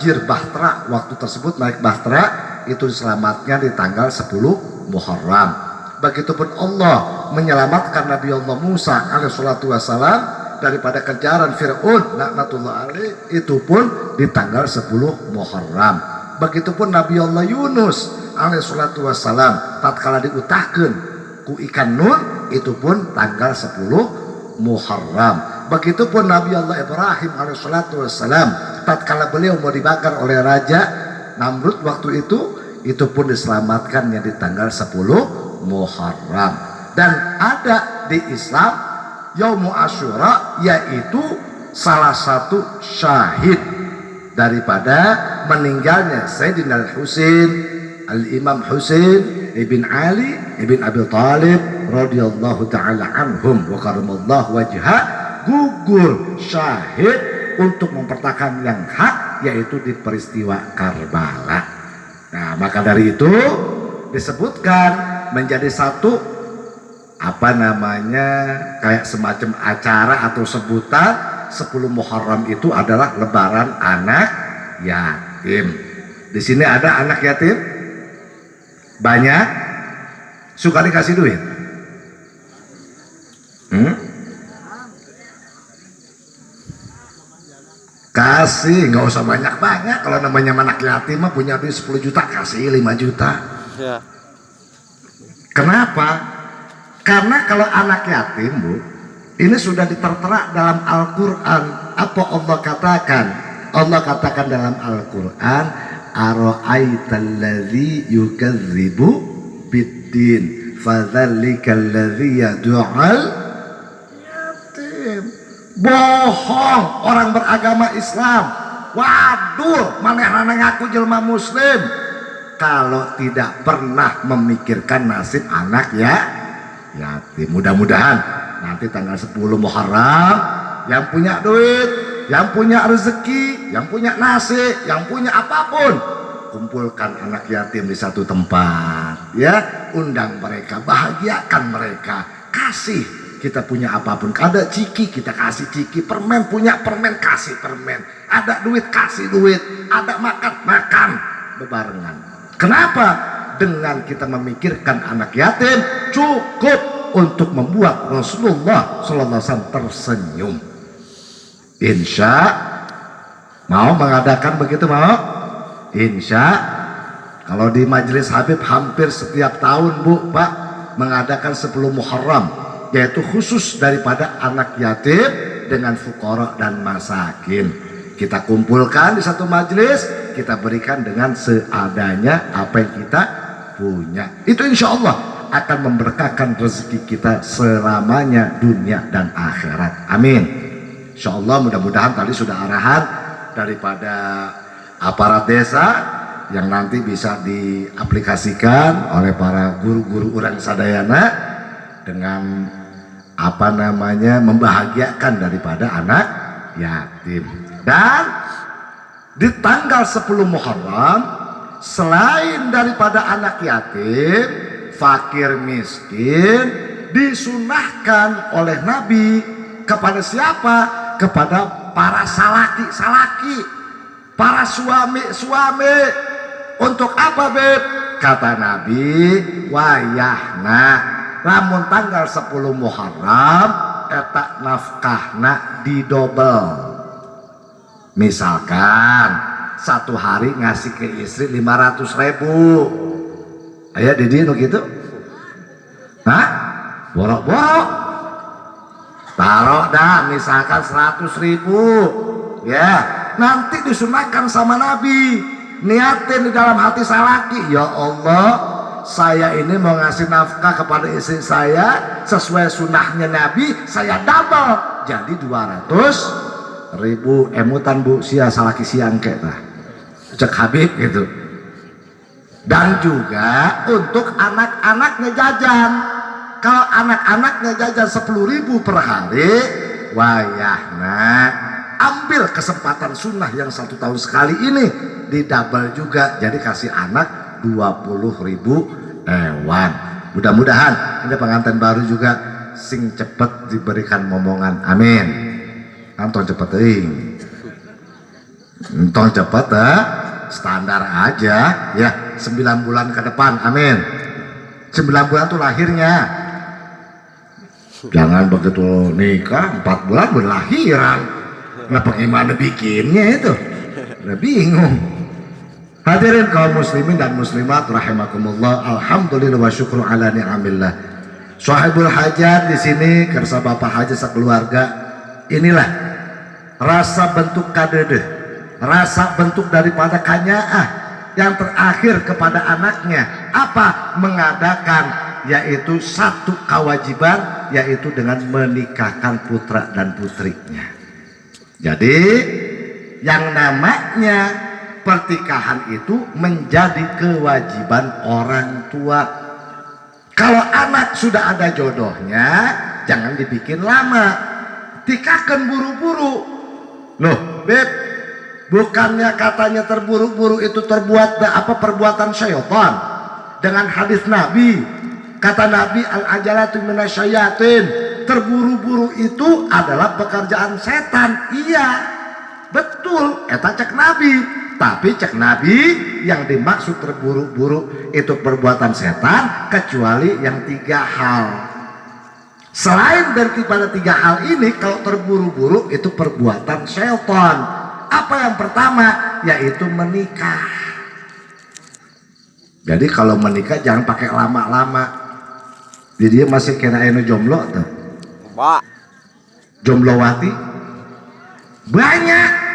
banjir bahtera, waktu tersebut naik bahtera itu diselamatkan di tanggal 10 Muharram. Begitupun Allah menyelamatkan Nabi Allah Musa alaihissalatu wassalam daripada kejaran Fir'aun laknatullah alaih, itu pun di tanggal 10 Muharram. Begitupun Nabi Allah Yunus alaihissalatu wassalam tatkala diutahkeun ku ikan nun, itu pun tanggal 10 Muharram. Begitupun Nabi Allah Ibrahim alaihissalatu wassalam tatkala beliau mau dibakar oleh Raja Namrud waktu itu pun diselamatkannya di tanggal 10 Muharram. Dan ada di Islam Yaumu Asyura, yaitu salah satu syahid daripada meninggalnya Sayyidina Al-Husain, Al-Imam Husain ibn Ali ibn Abi Talib radhiyallahu taala anhum wa karamallahu wajha, gugur syahid untuk mempertahankan yang hak, yaitu di peristiwa Karbala. Nah, maka dari itu disebutkan menjadi satu apa namanya kayak semacam acara atau sebutan 10 Muharram itu adalah lebaran anak yatim. Di sini ada anak yatim? Banyak? Suka dikasih duit? Kasih, nggak usah banyak-banyak. Kalau namanya anak yatim mah punya duit 10 juta, kasih 5 juta. Ya. Kenapa? Karena kalau anak yatim, Bu, ini sudah ditertera dalam Al-Quran. Apa Allah katakan? Allah katakan dalam Al-Quran, Ara'aitalladzi yukadzibu biddin fadzalikal ladzi yad'al yatim. Bohong orang beragama Islam. Waduh, manehna ngaku jelma muslim kalau tidak pernah memikirkan nasib anak ya yatim. Mudah-mudahan nanti tanggal 10 Muharram yang punya duit, yang punya rezeki, yang punya nasi, yang punya apapun, kumpulkan anak yatim di satu tempat, ya, undang mereka, bahagiakan mereka, kasih. Kita punya apapun, ada ciki kita kasih ciki, permen punya permen kasih permen, ada duit kasih duit, ada makan makan bebarengan. Kenapa? Dengan kita memikirkan anak yatim cukup untuk membuat Rasulullah sallallahu alaihi wasallam tersenyum. Insya mau mengadakan begitu, mau? Insya kalau di Majelis Habib hampir setiap tahun, Bu, Pak, mengadakan 10 Muharram, yaitu khusus daripada anak yatim dengan fuqara dan masakin. Kita kumpulkan di satu majelis, kita berikan dengan seadanya apa yang kita punya. Itu insya Allah akan memberkahkan rezeki kita selamanya dunia dan akhirat. Amin. Insya Allah mudah-mudahan tadi sudah arahan daripada aparat desa yang nanti bisa diaplikasikan oleh para guru-guru urang sadayana dengan apa namanya membahagiakan daripada anak yatim. Dan di tanggal 10 Muharram selain daripada anak yatim, fakir miskin, disunahkan oleh Nabi kepada siapa? Kepada para salaki-salaki, para suami-suami. Untuk apa, Beb? Kata Nabi, wayahna lamun tanggal 10 Muharram eta nafkahna didobel. Misalkan satu hari ngasih ke istri 500.000. Aya di dieu nu kitu? Hah? Borok-borok. Taruh dah misalkan 100.000. Ya, nanti disunahkan sama Nabi. Niatin di dalam hati salaki, ya Allah, saya ini mau ngasih nafkah kepada istri saya sesuai sunnahnya Nabi, saya double jadi 200.000. Emutan Bu, sia salaki siang kek tah. Cek Habib gitu. Dan juga untuk anak-anaknya jajan. Kalau anak-anaknya jajan 10.000 per hari, wayahna ambil kesempatan sunnah yang 1 tahun sekali ini di double juga, jadi kasih anak 20.000 ewan. Mudah-mudahan ini pengantin baru juga sing cepet diberikan momongan, amin. Anton cepet ting. Entong cepat ah, standar aja ya, 9 bulan ke depan, amin. 9 bulan tuh lahirnya. Jangan begitu nikah 4 bulan berlahiran. Nah, bagaimana bikinnya itu? Udah bingung. Hadirin kaum muslimin dan muslimat rahimakumullah. Alhamdulillah wa syukru ala ni'amillah. Sahibul hajat di sini kersa Bapak Haji sekeluarga. Inilah rasa bentuk kadeudeuh, rasa bentuk daripada kanyaah yang terakhir kepada anaknya. Apa? Mengadakan yaitu satu kewajiban, yaitu dengan menikahkan putra dan putrinya. Jadi yang namanya pernikahan itu menjadi kewajiban orang tua. Kalau anak sudah ada jodohnya, jangan dibikin lama. Tikahkan buru-buru. Loh, Beb, bukannya katanya terburu-buru itu terbuat apa perbuatan syaitan? Dengan hadis Nabi, kata Nabi, al ajalatu minasyayatin. Terburu-buru itu adalah pekerjaan setan. Iya, betul. Eta cek Nabi. Tapi cek Nabi yang dimaksud terburu-buru itu perbuatan setan kecuali yang tiga hal. Selain daripada tiga hal ini, kalau terburu-buru itu perbuatan setan. Apa yang pertama? Yaitu menikah. Jadi kalau menikah jangan pakai lama-lama. Jadi dia masih kena anu jomblo tuh. Pak. Jomblowati banyak.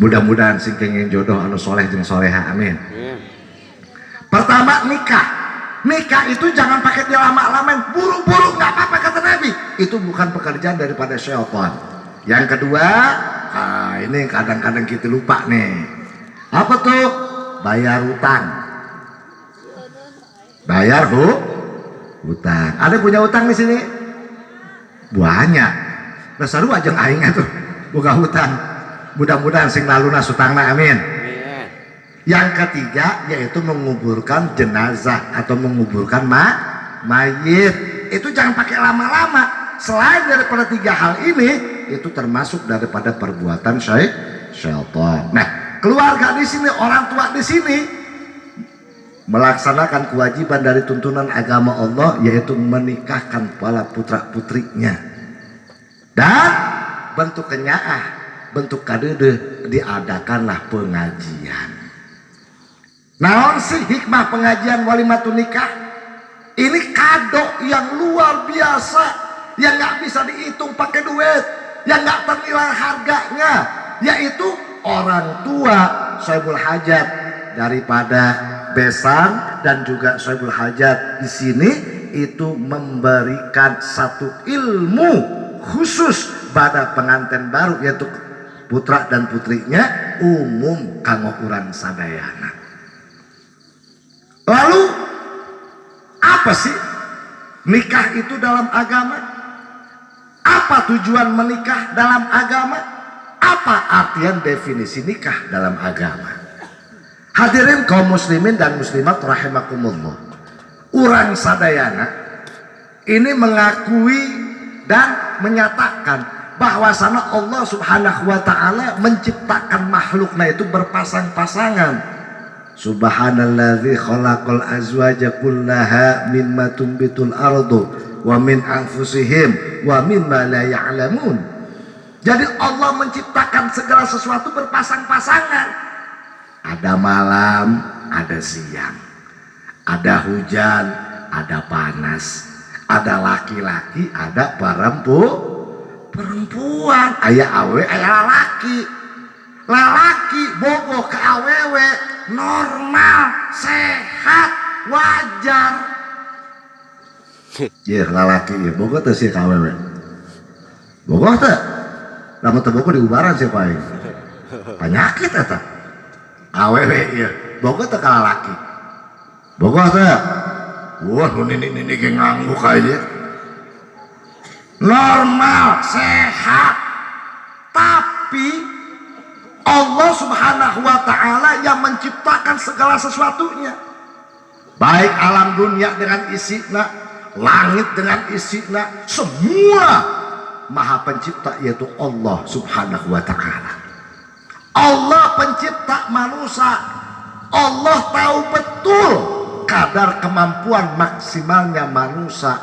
Mudah-mudahan sing kenging jodoh anu soleh jeung soleha, amin. Amin. Pertama, nikah. Nikah itu jangan pakai dilama-lamain, buru-buru nggak apa-apa kata Nabi. Itu bukan pekerjaan daripada syaitan. Yang kedua, ah, ini kadang-kadang kita lupa nih. Apa tuh? Bayar utang. Bayar hutang. Ada punya utang di sini? Banyak. Lah, sarua jeung aing atuh boga hutang. Mudah-mudahan sing lalunas hutangna, amin. Amin. Yang ketiga yaitu menguburkan jenazah atau menguburkan mayit. Itu jangan pakai lama-lama. Selain daripada tiga hal ini, itu termasuk daripada perbuatan syaitan. Nah, keluarga di sini, orang tua di sini melaksanakan kewajiban dari tuntunan agama Allah, yaitu menikahkan para putra putrinya. Dan bentuk kenyaah, bentuk kadeudeuh, diadakanlah pengajian. Naon sih hikmah pengajian walimatun nikah? Ini kado yang luar biasa, yang nggak bisa dihitung pakai duit, yang nggak ternilai harganya, yaitu orang tua sahibul hajat daripada besan dan juga sahibul hajat di sini itu memberikan satu ilmu khusus pada pengantin baru, yaitu putra dan putrinya, umum kanggo urang sadayana. Lalu apa sih nikah itu dalam agama? Apa tujuan menikah dalam agama? Apa artian definisi nikah dalam agama? Hadirin kaum muslimin dan muslimat rahimakumullah. Urang sadayana ini mengakui dan menyatakan bahwasanya Allah Subhanahu wa taala menciptakan makhluknya itu berpasang-pasangan. Subhanalladzi khalaqal azwaja kullaha mimma tumbitul ardu wa min anfusihim wa mimma la ya'lamun. Jadi Allah menciptakan segala sesuatu berpasang-pasangan. Ada malam, ada siang. Ada hujan, ada panas. Ada laki-laki, ada perempuan. Aya awewe, aya lalaki. Lalaki bogoh ke awewe normal, sehat, wajar. Iya, lalaki ya bogoh teh sih ka awewe. Bogoh teh? Lamun teu bogoh diubaran sih aing. Penyakit eta. Awewe ieu, bogoh teh ka lalaki? Bogoh teh? Wah, nu nini-nini ge ngangguk aja. Normal, sehat. Tapi Allah Subhanahu wa taala yang menciptakan segala sesuatunya. Baik alam dunia dengan isina, langit dengan isina, semua Maha Pencipta yaitu Allah Subhanahu wa taala. Allah pencipta manusia, Allah tahu betul kadar kemampuan maksimalnya manusia.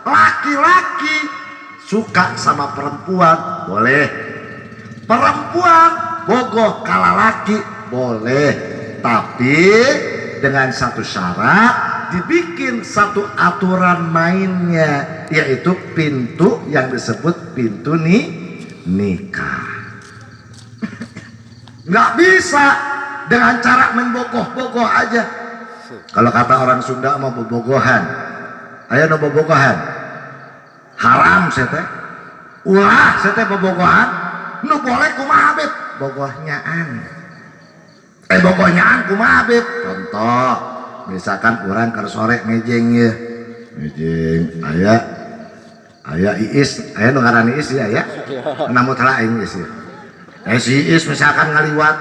Laki-laki suka sama perempuan boleh, perempuan bogoh ka lalaki boleh, tapi dengan satu syarat, dibikin satu aturan mainnya, yaitu pintu yang disebut pintu nih nikah. Nggak bisa dengan cara membogoh-bogoh aja. Kalau kata orang Sunda mau bobogohan, aya nu bobogohan haram. Saya teh ulah, saya teh bobogohan. Nu boleh kumaha, Bib? Bogohnyaan. Bogohnyaan kumaha, Bib? Contoh, misalkan orang kalau sore mejeng ya, mejeng aya aya Iis, aya nu ngaran Iis ya, aya namu telah aing Iis ya. Si Iis misalkan ngaliwat,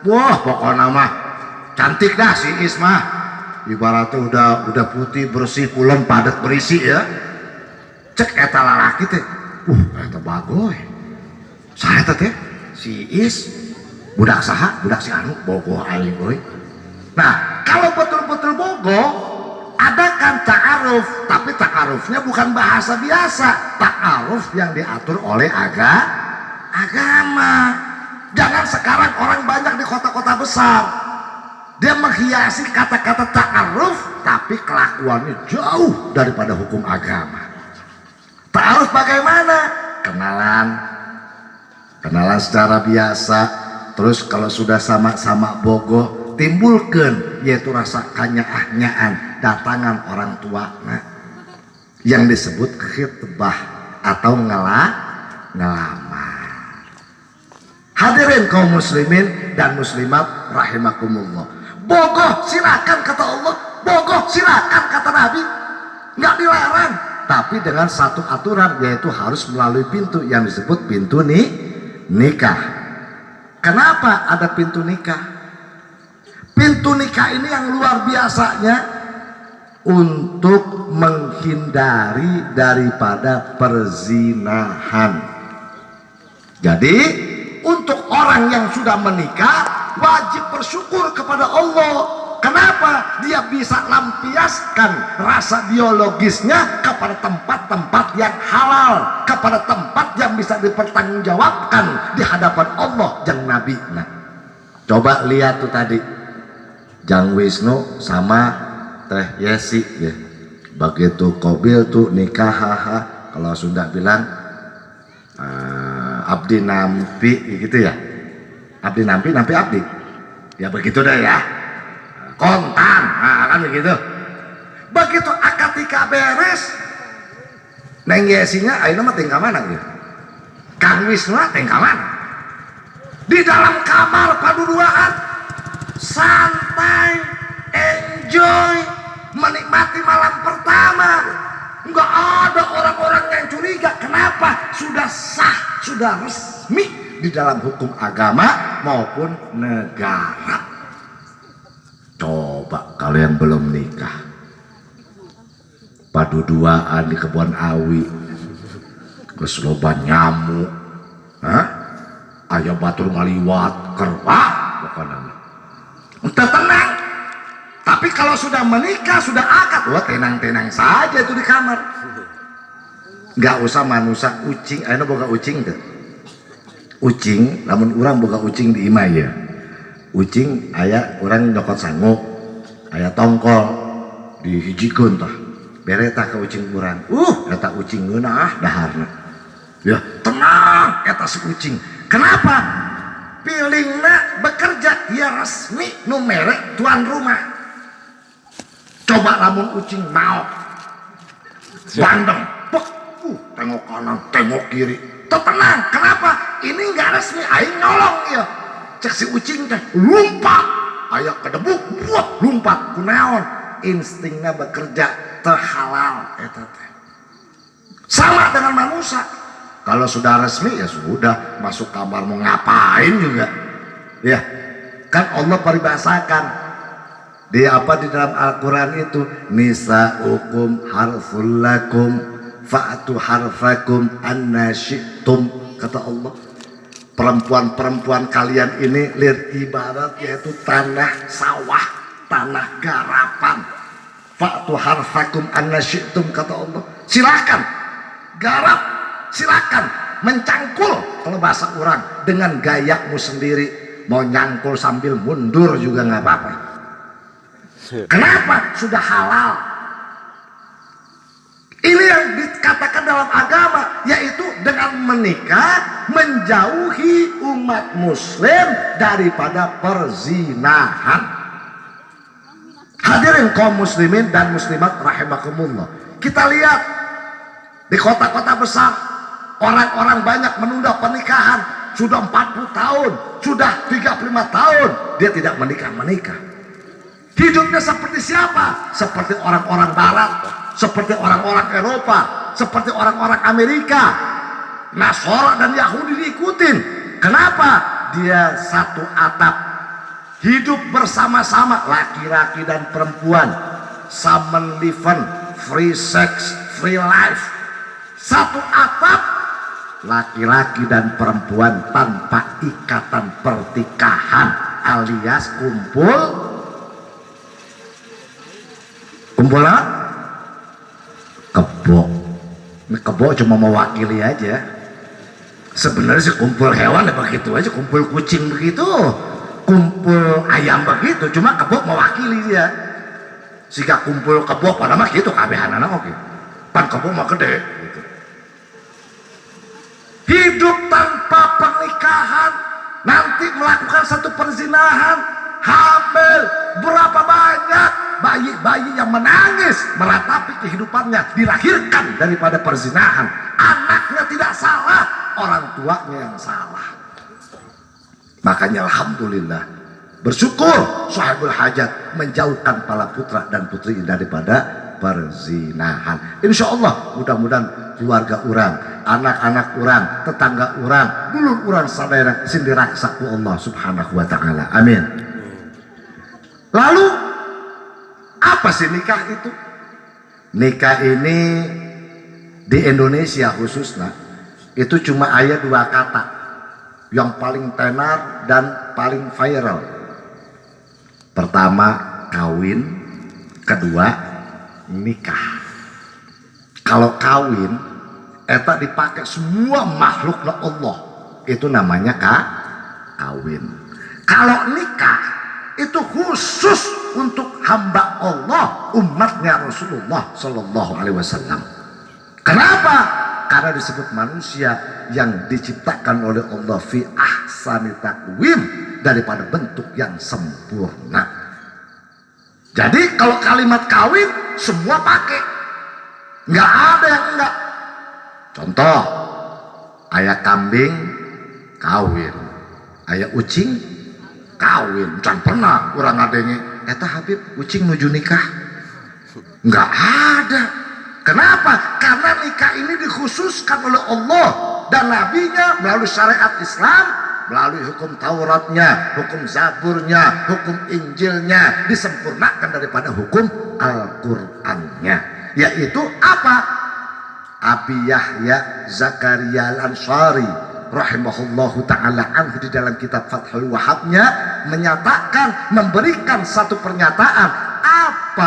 wah, pokoknya mah cantik dah si Iis mah, ibaratnya udah putih bersih, pulen, padat, berisi ya. Cek eta lalaki teh, eta bagoy saya teh, si Iis budak saha, budak si anu, bogoh aing euy. Nah, kalau betul-betul bogoh, ada kan ta'aruf, tapi ta'arufnya bukan bahasa biasa, ta'aruf yang diatur oleh agama. Jangan sekarang orang banyak di kota-kota besar, dia menghiasi kata-kata ta'aruf, tapi kelakuannya jauh daripada hukum agama. Ta'aruf bagaimana? Kenalan, kenalan secara biasa. Terus kalau sudah sama-sama bogoh, timbulkan yaitu rasa kanyaah-nyaan, datangan orang tua, nah, yang disebut khitbah atau ngelamar. Hadirin kaum muslimin dan muslimat rahimakumullah. Bogoh silakan kata Allah, bogoh silakan kata Nabi, nggak dilarang. Tapi dengan satu aturan, yaitu harus melalui pintu yang disebut pintu nih nikah. Kenapa ada pintu nikah? Pintu nikah ini yang luar biasanya untuk menghindari daripada perzinahan. Jadi untuk orang yang sudah menikah wajib bersyukur kepada Allah. Kenapa? Dia bisa lampiaskan rasa biologisnya kepada tempat-tempat yang halal, kepada tempat yang bisa dipertanggungjawabkan di hadapan Allah dan Nabi. Nah, coba lihat tuh tadi, Jang Wisnu sama Teh Yesi ya. Begitu qobiltu nikahaha, kalau Sunda bilang abdi nampi gitu ya. Abdi nampi, nampi abdi. Ya begitu deh ya. Kontan, nah, kan begitu. Begitu akad nikah beres, Neng Yesinya ayeuna mah tingkah mana gitu? Kang Wisnu tingkah mana? Di dalam kamar paduduaan, santai, enjoy, menikmati malam pertama. Nggak ada orang-orang yang curiga. Kenapa? Sudah sah, sudah resmi di dalam hukum agama maupun negara. Coba kalau yang belum nikah, paduduaan di kebun awi, geus loba nyamuk, hah? Aya batur ngaliwat, kerwah, pokoknya mah. Entah tenang. Tapi kalau sudah menikah, sudah akad, wah, tenang-tenang saja itu di kamar. Nggak usah manusia ucing, ayo boga ucing tuh. Ucing, lamun urang boga ucing di imah ya. Ucing aya, urang nyokot sangu, aya tongkol dihijikeun tah. Bere tah ka ucing urang. Eta ucing ngeunah daharna. Ya, tenang eta si ucing. Kenapa? Feelingna bekerja, ya resmi nu mere tuan rumah. Coba lamun ucing mau bandeng, pek, tengok kanan, tengok kiri, tenang. Kenapa? Ini nggak resmi, aing nyolong ya. Cek si ucing teh lompat, aya kedebuk, buat lompat, kunaon? Instingnya bekerja, terhalal eta teh. Sama dengan manusia. Kalau sudah resmi ya sudah, masuk kamar mau ngapain juga. Ya, kan Allah paribahasakan di apa di dalam Al-Qur'an itu, nisa'ukum harsul lakum fa'tu harsakum anna syi'tum, kata Allah. Perempuan-perempuan kalian ini lir ibarat yaitu tanah sawah, tanah garapan. Fa'tu hartsakum anna syi'tum, kata Allah. Silakan garap, silakan mencangkul kalau bahasa orang dengan gayamu sendiri. Mau nyangkul sambil mundur juga nggak apa-apa. Kenapa? Sudah halal. Ini yang dikatakan dalam agama, yaitu dengan menikah menjauhi umat muslim daripada perzinahan. Hadirin kaum muslimin dan muslimat rahimakumullah. Kita lihat di kota-kota besar, orang-orang banyak menunda pernikahan. Sudah 40 tahun, sudah 35 tahun, dia tidak menikah-menikah. Hidupnya seperti siapa? Seperti orang-orang barat, seperti orang-orang Eropa, seperti orang-orang Amerika. Nasoro dan Yahudi diikutin. Kenapa? Dia satu atap, hidup bersama-sama laki-laki dan perempuan, samenleven, free sex, free life. Satu atap, laki-laki dan perempuan tanpa ikatan pernikahan alias kumpul kumpul apa? Kebo. Ini kebo cuma mewakili aja. Sebenarnya sih kumpul hewan ya begitu aja, kumpul kucing begitu, kumpul ayam begitu, cuma kebo mewakili dia. Jika kumpul kebo pada mah gitu kabehanana, oke. Pan kebo mah gede gitu. Hidup tanpa pernikahan, nanti melakukan satu perzinahan, hamil, berapa banyak bayi-bayi yang menangis meratapi kehidupannya dilahirkan daripada perzinahan. Anaknya tidak salah, orang tuanya yang salah. Makanya alhamdulillah, bersyukur sahibul hajat menjauhkan para putra dan putri daripada perzinahan. Insya Allah mudah-mudahan keluarga urang, anak-anak urang, tetangga urang, dulur urang sadaya sing diraksa ku Allah Subhanahu wa taala. Amin. Lalu apa sih nikah itu? Nikah ini di Indonesia khususnya itu cuma ayat dua kata yang paling tenar dan paling viral. Pertama kawin, kedua nikah. Kalau kawin, eta dipakai semua makhluk Allah, itu namanya kawin. Kalau nikah itu khusus untuk hamba Allah, umatnya Rasulullah Shallallahu Alaihi Wasallam. Kenapa? Karena disebut manusia yang diciptakan oleh Allah fi ahsani taqwim, daripada bentuk yang sempurna. Jadi kalau kalimat kawin semua pakai, nggak ada yang enggak. Contoh, aya kambing kawin, aya ucing kawin. Can pernah urang ngadenge, eta Habib ucing nuju nikah, nggak ada. Kenapa? Karena nikah ini dikhususkan oleh Allah dan nabinya melalui syariat Islam, melalui hukum Tauratnya, hukum Zaburnya, hukum Injilnya, disempurnakan daripada hukum Al-Qur'annya. Yaitu apa? Abi Yahya Zakaria Al-Ansari rahimahullahu ta'ala anhu di dalam kitab Fathul Wahabnya menyatakan, memberikan satu pernyataan